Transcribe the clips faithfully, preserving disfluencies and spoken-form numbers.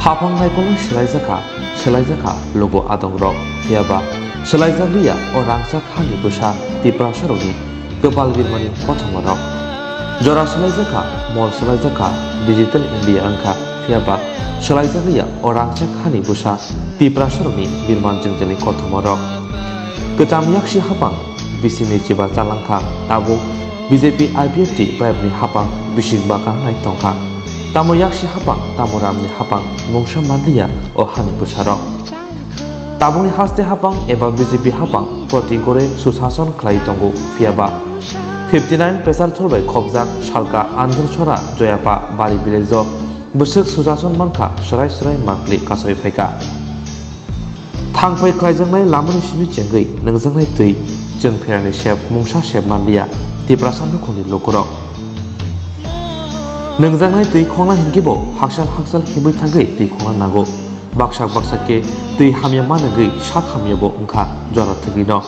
Haphang naikolno swlaijakha, swlaijakha lugo adongrok, phiyaba swlaijakliya o rangchak hani bwsa Tiprasarokni kwpal birmani kothomarok. Jora swlaijakha, mol swlaijakha, digital India wngkha, phiyaba swlaijakliya o rangchak hani bwsa Tiprasarokni birman jwngjwlni kothomarok. Kwcham yaksi haphang bisingni chiba chalangkha, tabuk B J P I P F T bayapni haphang bising baka nai tongkha. Tamo yaksi haphang, tamo ramni haphang mungsa manliya o hani bwsarok. Tabukni haste haphang eba B J P haphang proti gore susason khlai tongo, phiyaba fifty nine Pesal Thor bai khopjak salka Anjor Sora Joyapa Bari village o bwswk susason mankha, swrai swrai mangpli kasoi phaikha. Thangphai khlaijaknai lamani simi chengwi nungjaknai twi chwng pherani sep mungsa sep manliya Tiprasa nukhungni lukurok. Nungjaknai twi khongna hinkhe bo haksal haksal himwi thangwi twi khongna nango. Baksak baksak khe twi hamya manwgwi sak hamya bo wngkha jora thwgwino.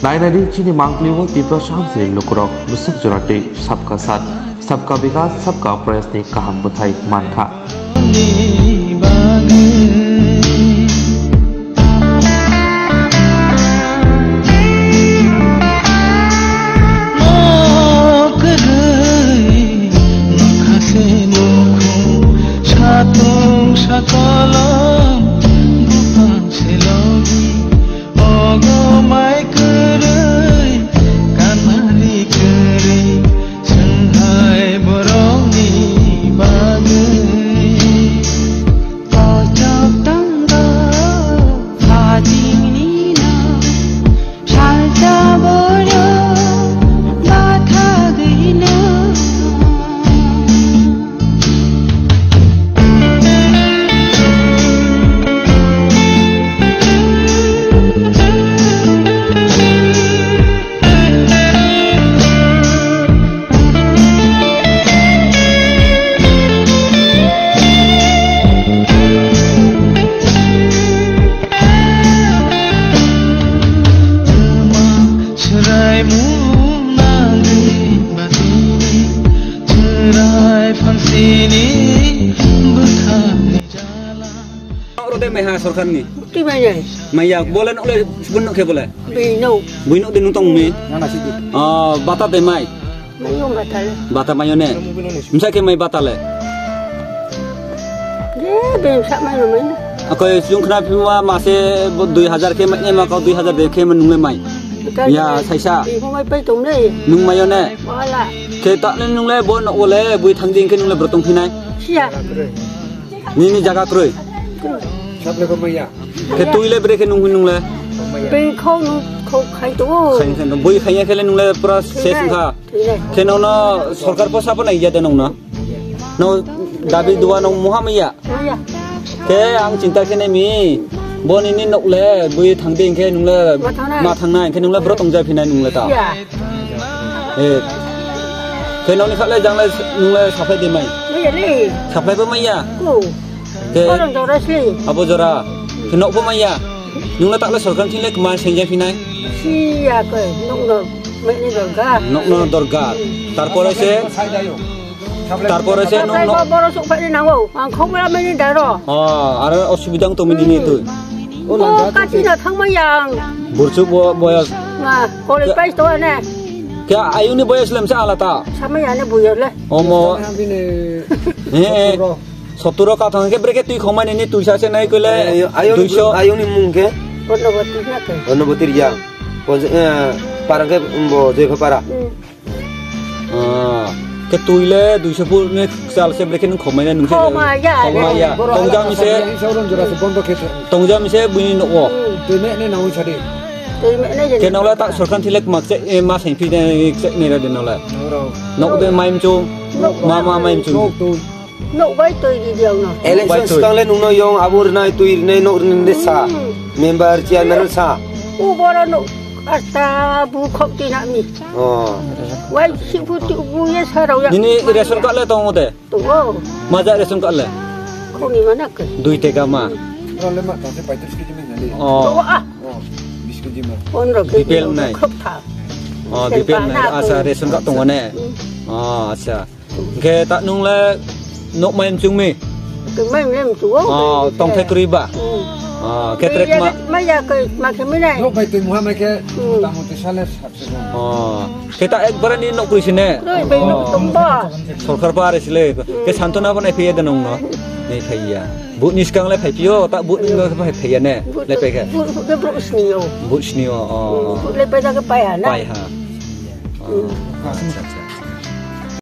Nai nai di chini mangpli o Tiprasa hamsini lukurok bwswk jora twi sabka sat. Sabka Vikas, Sabka Prayas ni kaham bwthai mankha. Satung sakolom bupang selogi. Ogo mai kwrwi, kanari kwrwi, swnghai borokni bagwi. Kochok tongo, phajingni no, salsa borok, bathagwi no. Chwrai mung nangwi batini, chwrai phansini bwkhakni jala. Oro de maiha sorkarni? Twi mai nai. Maiya, bole nokle subun nokhe bole? Bino. Bino de nutong mi? Nana sidi. Ah, bata de mai? Mayo bata le. Bata mayo ne? Msa khe mai bata le? De, de, sa mai no mai na. Akoi sung khna phima mase bo dui hajar khe mai ne ma kau dui hajar de khe ma nungle mai. Bata Ya, le. Saisa. Di phung mai pai tong le. Nung mayo ne? Wala. Khe ta ne nungle bo no ole bui thang ding khe nungle brotong phinai. Sia. Nini jaga kroi. Saple ko maiya. Khe twi le bre khe nung nung le. Twi khau nung khau khai to. Khai khai to. Bui khai ya khe le nung le pura ses wngkha. Twi le. Khe no no sorkar po sabo nai ya de nung no. No dabi dua nung muha maiya. Maiya. Khe ang chinta khe ne mi. Bo nini nok le bui thang ding khe nung le Ma thangnai. Ma thangnai khe nung le bro tong ja phinai nung le ta. Ya. Eh. Khe nokni khaklai janglai nunglai saplai de mai? Maya le. Saplai bo maya? Ko. Khe Korong jora sli. Abo jora. Khe nok bo maya? Nunglai takle sorkar thile kma senja phinai? Siya ko. Nok no mene dorga. Nok no dorga. Tarpore se, tarpore se nung nok. Boro sok phai nango. Ang khok mela mene daro. Oh, aro osubidang to mini ni tu. O kati na thang maya ang. Burchuk bo-, boyas. Ma, college pai to ne. Khe ayuni boyas lemsa alata. Samaya ne boyas le. Omo. He. Soturo ka thang khe breke twi khomai ni twi sa se nai kole. Ayuni, duiso. Ayuni mung khe? Pondro boti na khe. Pondro boti ya. Parang khe bo joi khe para. Hmm. Ah, khe twi le duiso phur ne chal se brekhe nung khomai na nung se. Khomai ya. Khomai ya. Tongja mi se. Isa uron jora se bondo khe. Tongja mi se buini no o. Hmm. Twi me ne nawi sadi. Twi me ne. Khe nokla ta sorkar thilek mak se, e, ma sain phi ne, se ne ra de nokla. Nok de maim chu. Ma, ma maim chu. Nok bai twi di diang no. Election swkang le nung no yong abo rinai twi rinai nok rinai de sa. Hmm. Member chairman sa. U boro no asta bu khok ti na mi. Oh. Wai si bu tu bu ye sa rau ya. Nini ration card le tongo de? Tongo. Maja ration card le? Khoni mana ke? Dui teka ma. Ro le ma tang se paitris kg min nali. Oh. Tongo ah. Oh, bis kg ma. Pondro kg. B P L nai. Khok tha. Oh, B P L nai. Asa ration card tongo ne? Hmm. Oh, acha. Hingke ta nung le nok mai mchung mi? Mai mem tu o. Oh, tongthai kwrwi ba? Hmm. Oh, ketrek ma. Mai ya kai ma khe mai nai. Nok bai twi muha mai khe Hmm. Motamoti sale sabse. Oh, khe ta ekbare ni nok kwrwi sine. Roi bai nok Oh. tong ba. Sorkar ba are sile. Khe santona bo nai phaiya de nong no. Nai phaiya. But ni skang le phai phio, ta but ni skang le phai phaiya ne. But Le phai khe. But but but sini o. But sini o. Oh. But le bai da ke pai ha na. Pai ha. Oh. Hmm. Acha, acha.